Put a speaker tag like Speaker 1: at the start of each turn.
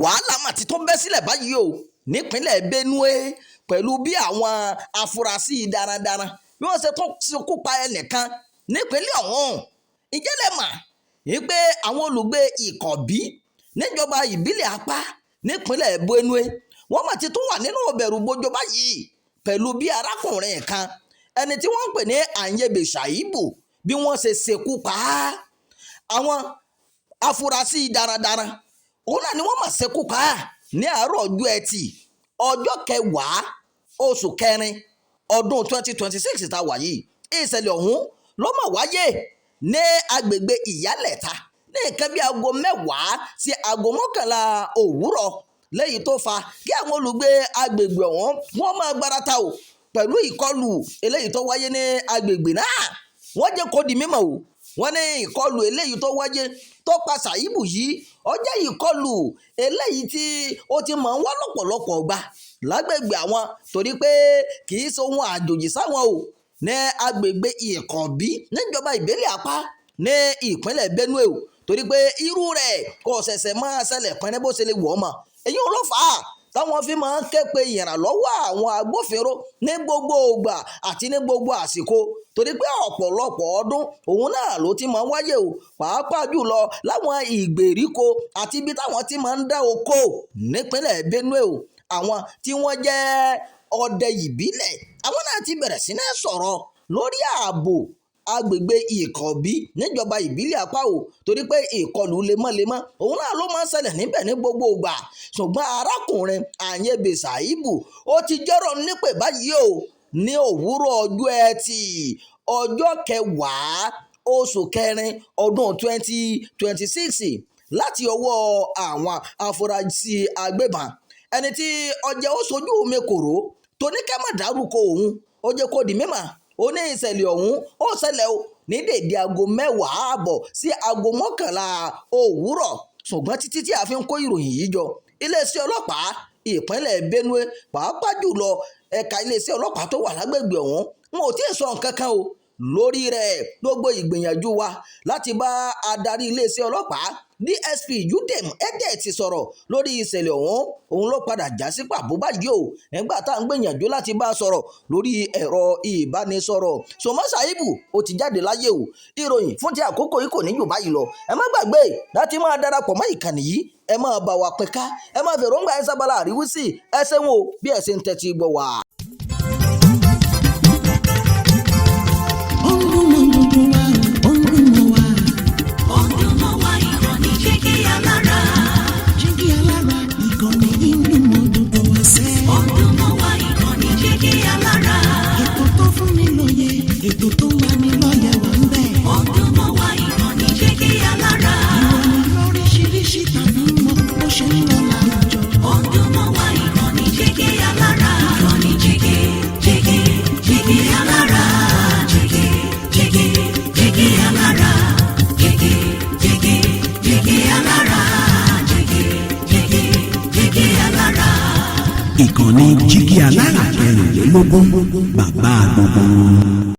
Speaker 1: Wàhálà mà ti tún bẹ́ sílẹ̀ báyìí o nípínlẹ̀ Benue, pẹ̀lú bí àwọn afurasí darandaran bí wọ́n ṣe tún ṣekú pa ẹnìkan nípínlẹ̀ ọ̀hún. Ǹjẹ́ lẹ mọ̀ wípé àwọn olùgbé Ìkọ̀bí níjọba ìbílẹ̀ Apá nípínlẹ̀ Benue, wọ́n mà ti tún wà nínú ìbẹ̀rù bojo báyìí pẹ̀lú bí arákùnrin kan, ẹni tí wọ́n ń pè ní Anyebe Shaibu, bí wọ́n ṣe ṣekú pa á? Àwọn afurasí darandaran òun náà ni wọ́n mà ṣekú pa á ní àárọ̀ ọjọ́ Ẹtì, ọjọ́ 10 oṣù kẹrin ọdún 2026 tá a wà yìí. Ìṣẹ̀lẹ̀ ọ̀hún ló mà wáyé ní agbègbè Ìyálẹ̀ta ní nǹkan bí aago 10 sí aago 11 òwúrọ̀, lẹ́yìn tó fa kí àwọn olùgbé agbègbè ọ̀hún wọ́n máa gbarata o pẹ̀lú ìkọlù eléyìí tó wáyé ní agbègbè náà. Wọ́n jẹ́ kó di mímọ̀ o, wọ́n ní ìkọlù eléyìí tó wáyé tó pa Ṣàìbù yìí, ó jẹ́ ìkọlù eléyìí tí ó ti máa ń wá lọ́pọ̀lọpọ̀ gbà lágbègbè àwọn, torí pé kì í ṣe ohun àjòjì sáwọn o ní agbègbè Ìkọ̀bí níjọba ìbílẹ̀ Apá ní ìpínlẹ̀ Benue o, torí pé irú rẹ̀ kò ṣẹ̀ṣẹ̀ máa ṣẹlẹ̀ pẹ́rẹ́ bó ṣe lè wọ̀ ọ́ mọ́. Èyí ló fà á táwọn fi máa ń ké pe ìrànlọ́wọ́ àwọn agbófinró ní gbogbo ìgbà àti ní gbogbo àsìkò, torí pé ọ̀pọ̀lọpọ̀ ọdún òun náà ló ti máa ń wáyé o, pàápàá jùlọ láwọn ìgbèríko àti ibi táwọn ti máa ń dá oko nípínlẹ̀ Benue o. Àwọn tí wọ́n jẹ́ ọdẹ ìbílẹ̀, àwọn náà ti bẹ̀rẹ̀ sí ní sọ̀rọ̀ lórí ààbò agbègbè Ìkọ̀bí níjọba ìbílẹ̀ Apá o, torí pé ìkọlù lemọ́lemọ́ òun náà ló máa ń ṣẹlẹ̀ níbẹ̀ ní gbogbo ìgbà. Ṣùgbọ́n arákùnrin Anyebe Shaibu, ó ti jẹ́rọ̀ nípè báyìí o ní òwúrọ̀ ọjọ́ Ẹtì, ọjọ́ 10 oṣù kẹrin ọdún 2026, láti ọwọ́ àwọn afurasí agbébọn. Ẹni tí ọjọ́ ó sojú mi kòró tó ní kẹ́ má dárúkọ òun, ó jẹ́ kó di mímọ̀, ó ní ìṣẹ̀lẹ̀ ọ̀hún ó ṣẹlẹ̀ o ní dèdè aago 10:30 sí aago 11 òwúrọ̀. Ṣùgbọ́n títí tí a fi ń kó ìròyìn yìí jọ, iléeṣẹ́ ọlọ́pàá ìpínlẹ̀ Benue, pàápàá jùlọ ẹ̀ka iléeṣẹ́ ọlọ́pàá tó wà lágbègbè ọ̀hún, wọn ò tí ì sọ nǹkan kan o lórí rẹ̀. Gbogbo ìgbìyànjú wa láti bá adarí iléeṣẹ́ ọlọ́pàá, DSP Udem Edet, ti sọ̀rọ̀ lórí ìṣẹ̀lẹ̀ ọ̀hún, òun ló padà já sí pàbó báyìí o nígbà tá à ń gbìyànjú láti bá a sọ̀rọ̀ lórí ẹ̀rọ ìbánisọ̀rọ̀. Sọmọ Ṣàìbù ó ti jáde láyé o. Ìròyìn fún ti àkókò yìí kò ní jù báyìí lọ. Ẹ má gbàgbé láti máa darapọ̀ mọ́ ìkànnì yìí, ẹ máa bá wa pín ká, ẹ máa fèròǹgbà ẹ sábàlá àríwísí. Ẹ ṣeun o bí ẹ ṣe ń tẹ́tí gbọ́ wá.
Speaker 2: Ó ń dún mọ́ gbogbo wa, ó ń dún mọ́ wa.
Speaker 3: Ó ń dún mọ́ wa, ìkànnì Jígí Alára.
Speaker 2: Jígí Alára, ìkànnì yìí ń dún mọ́ gbogbo wa sẹ́.
Speaker 3: Ó ń dún mọ́ wa, ìkànnì Jígí Alára.
Speaker 2: Ètò tó fún ni lóye, ètò tó ń lani lọ́yẹ̀ wà ń bẹ̀.
Speaker 3: Ó ń dún mọ́ wa, ìkànnì Jígí Alára.
Speaker 2: Ìròyìn lóríṣiríṣi tàbí mọ bó ṣe ń lọ láwùjọ.
Speaker 3: Ó ń dún mọ́ wa, ìkànnì Jígí Alára. Ìkànnì Jígí, Jígí, Jígí Alára. Jígí, Jígí, Jígí Alára. Jígí, Jígí, Jígí Alára. Jígí, Jígí, Jígí Alára.
Speaker 4: Ìkànnì Jígí Alára 24, bàbá gbogbo wọn.